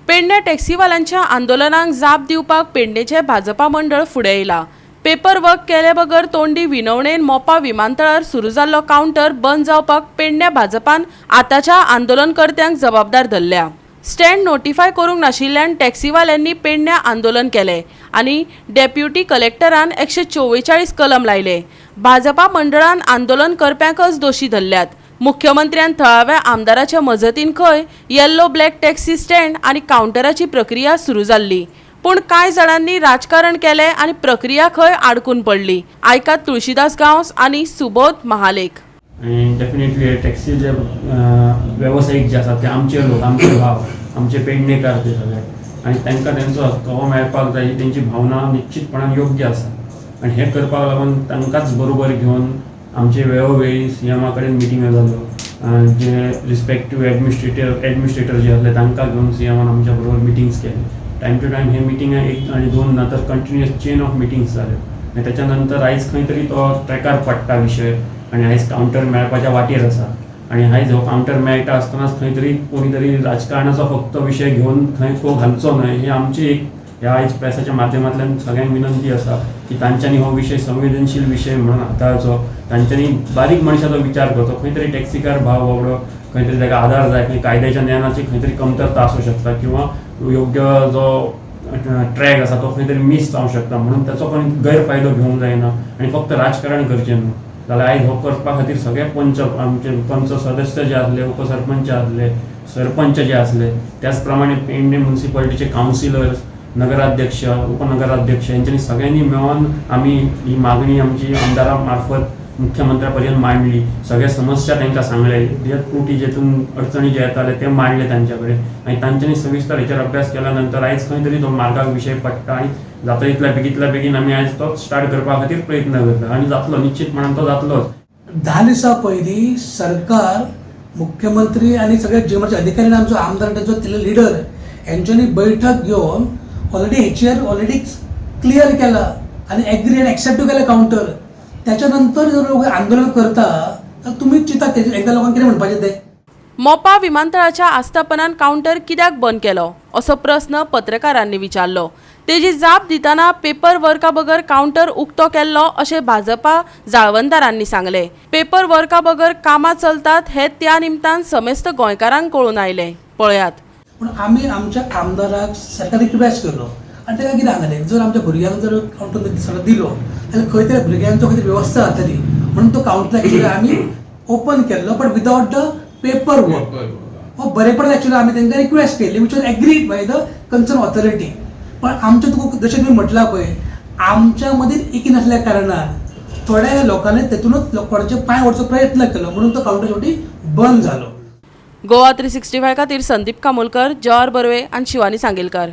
पेडणे टॅक्सीवाल्यांच्या आंदोलनाक जाप दिवपाक पेडणेचे भाजपा मंडळ फुडें येयला. पेपर वर्क केले बगर तोंडी विनवणेन मोपा विमानतळार सुरू जाल्लो कावंटर बंद जावपाक पेडण्या भाजपान आतांच्या आंदोलनकर्त्यांक जबाबदार धरल्या. स्टँड नोटिफाय करूंक नाशिल्ल्यान टॅक्सीवाल्यांनी पेडण्या आंदोलन केलें आनी डेप्युटी कलेक्टरान 144 कलम लायले. भाजपा मंडळान आंदोलन करप्यांकच दोशी धरल्यात. मुख्यमंत्र्यान थळाव्या आमदाराच्या मजतीन खंय येल्लो ब्लॅक टॅक्सी स्टँड आनी कावंटराची प्रक्रिया सुरू जाल्ली, पूण कांय जाणांनी राजकारण केलें आनी प्रक्रिया खंय आडकून पडली. आयकात तुळशीदास गांवस आनी सुबोध महालेख. आनी डेफिनेटली टॅक्सी जे वेवसायीक जे आसात ते आमचे लोक, आमचे भाव, आमचे पेडणेकार ते सगळे आनी तांकां तेंचो हक्क हो मेळपाक जाय ही तेंची भावना निश्चितपणान योग्य आसा. आनी हें करपाक लागून तांकांच बरोबर घेवन आमचे वेळोवेळी सीएमा कडेन मिटिंग्यो जाल्यो. जे रिस्पेक्टीव एडमिनिस्ट्रेटर जे आसले तांकां घेवन सीएमान आमच्या बरोबर मिटिंग्स केले. टायम टू टायम हे मिटिंगा एक आनी दोन ना, तर कंटिन्युअस चेन ऑफ मिटिंग्स जाल्यो आनी त्याच्या नंतर आयज खंय तरी तो ट्रॅकार पडटा विशय आनी आयज कावंटर मेळपाच्या वाटेर आसा. आनी आयज हो कावंटर मेळटा आसतनाच खंय तरी कोणी तरी राजकारणाचो फक्त विशय घेवन थंय तो घालचो न्हय ही आमची एक ह्या आयज प्रेसाच्या माध्यमांतल्यान सगळ्यांक विनंती आसा की तांच्यांनी हो विशय संवेदनशील विशय म्हणून हाताळचो. तांच्यांनी बारीक मनशाचो विचार करचो. खंय तरी टॅक्सीकार भाव बाबडो खंय तरी ताका आधार जाय, खंय कायद्याच्या ज्ञानाची खंय तरी कमतरता आसूं शकता किंवा योग्य जो ट्रॅक आसा तो खंय तरी मीस जावंक शकता, म्हणून ताचो कोणी गैरफायदो घेवंक जायना आनी फक्त राजकारण करचें न्हू. जाल्यार आयज हो करपा खातीर सगळे पंच, आमचे पंच सदस्य जे आसले, उपसरपंच आसले, सरपंच जे आसले, त्याच प्रमाणे पेडणे म्युनिसिपालिटीचे कावन्सिलर्स, नगराध्यक्ष, उपनगराध्यक्ष यांच्यानी सगळ्यांनी मेळून आमी ही मागणी आमची आमदारा मार्फत मुख्यमंत्र्या पर्यंत मांडली. सगळ्या समस्या तांकां सांगले, जे त्रुटी जेतून अडचणी जे येताले ते मांडले तांच्या कडेन आनी तांच्यांनी सविस्तर हेचेर अभ्यास केल्या नंतर आयज खंय तरी तो मार्गाक विशय पडटा आनी जाता तितल्या बेगीतल्या बेगीन आमी आयज तो स्टार्ट करपा खातीर प्रयत्न करता आनी जातलो, निश्चितपणान तो जातलोच. 10 दिसां पयलीं सरकार, मुख्यमंत्री आनी सगळे जीएमआरचे अधिकारी आनी आमचो आमदार, तांचो लिडर हेंच्यांनी बैठक घेवन ऑलरेडी हेचेर ऑलरेडी क्लियर केला आनी एग्री आनी एक्सेप्टूय केला कावंटर. त्याच्या नंतर जर लोक आंदोलन करता तर तुमी चिंता तेजेर एकदा लोकांक कितें म्हणपाचें तें. मोपा विमानतळाच्या आस्थापनान कावंटर कित्याक बंद केलो असो प्रस्न पत्रकारांनी विचारलो. तेजी जाप दितना पेपर वर्का बगर कावंटर उक्तो केल्लो अशें भाजपा जाळवणदारांनी सांगलें. पेपर वर्का बगर कामां चलतात हे त्या निमतान समेस्त गोंयकारांक कळून आयलें. पळयात. पूण आमी आमच्या आमदाराक सरकार रिक्वेस्ट केलो आनी ताका कितें सांगलें, जर आमच्या भुरग्यांक जर कावंटर सगळो दिलो जाल्यार खंय तरी भुरग्यांचो खंय तरी वेवस्था जातली म्हणून तो कावंटर एक्चुअली आमी ओपन केल्लो, but without the paper work. हो बरेपणान एक्चुअली आमी तांकां रिक्वेस्ट केली, which was agreed by the concern authority. पण आमच्या तुका जशें तुमी म्हटलां पळय, आमच्या मदीं एकी नासल्या कारणान थोड्या लोकांनी तेतूनच कोणाचे पांय ओडचो प्रयत्न केलो, म्हणून तो कावंटर शेवटी बंद जालो. गोवा 365 खातीर संदीप कामोलकर, जवाहर बर्वे आनी शिवानी सांगेलकार.